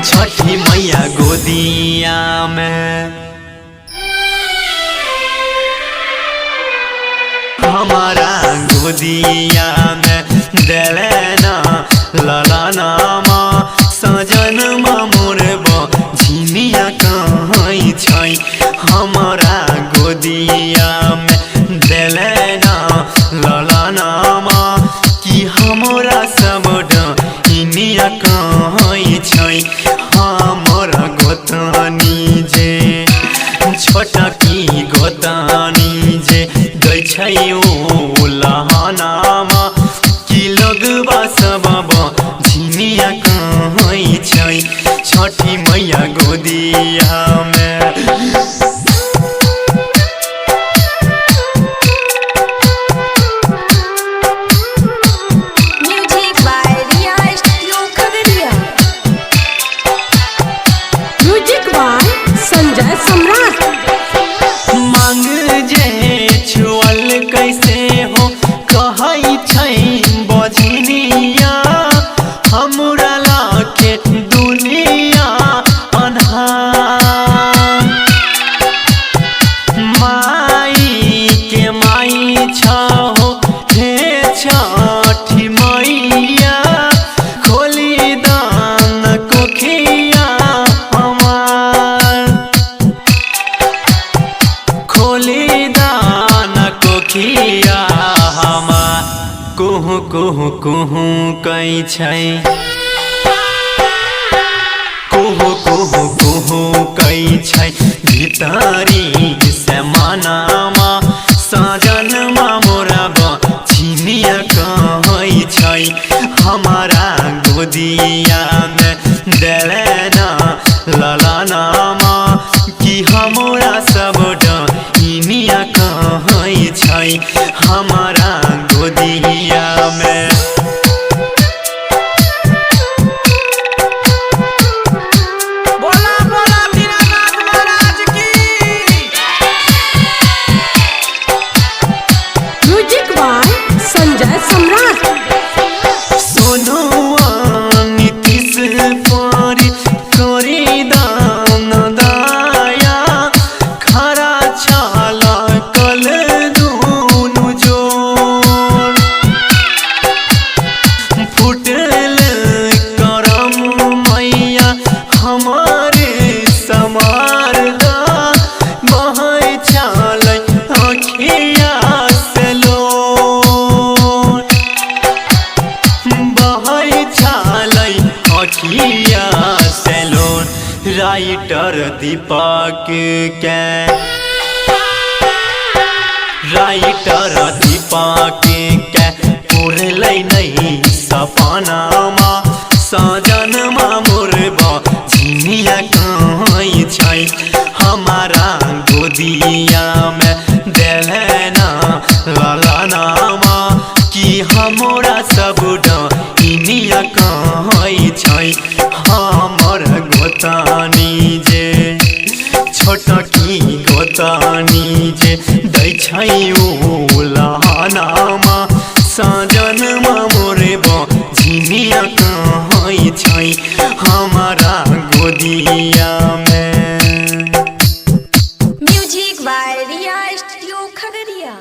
छठी मैया गोदिया में। हमारा गोदिया में देले ना ललना माँ सजन मोर झिनिया कहै छै। हमारा गोदिया में देले ना ललना माँ कि हमरा सब डहिनिया कहै छै। हमरा गोतनी जे छोटा की गोतनी जे दै छै ओ लहनामा कि लगबा सब झिनिया कहै छै। छठी मैया गोदिया में। Music by Riya studio Khagaria. Music by Sanjay Samrat. मांग जे छुअल कैसे हो कहै छै बजनिया हमरा लाके दुनिया अन्हार। माई के माई छहो हे छठी मैया खोली दान कोखिया हमार। खोली दान कोखिया हमार। कुहू कुहू कुहू कै छै कुहू कुहू कुहू कै छै भितरी से मनामा सजन मोरा झिनिया कहै छै। हमारा गोदिया में देले ना ललना माँ कि हमरा सब डहिनिया कहै छै। हमारा गोदिया में। बोला बोला दीनानाथ महाराज की। म्यूजिक बाय संजय सम्राट। सोनुआ नीतीश पर करी दान दाया खरा छाला कल दुनु जोड़। फुटल करम मैया हमारे समार दा बहै छाल अखिया से लोर। बहै छालै अखिया से लोर। राइटर दीपक के राइटर दीपक के पुरलै नहीं सपनामा सजन मोर झिनिया कहै छै। हमारा गोदिया में देले ना ललना माँ कि हमरा सब डहिनिया कहै छै। हमर गोतनी जे छोटकी गोतनी जे दै छै ओ लहनामा सजन मोर झिनिया कहै छै। हमारा गोदिया में। Music by Riya studio Khagaria.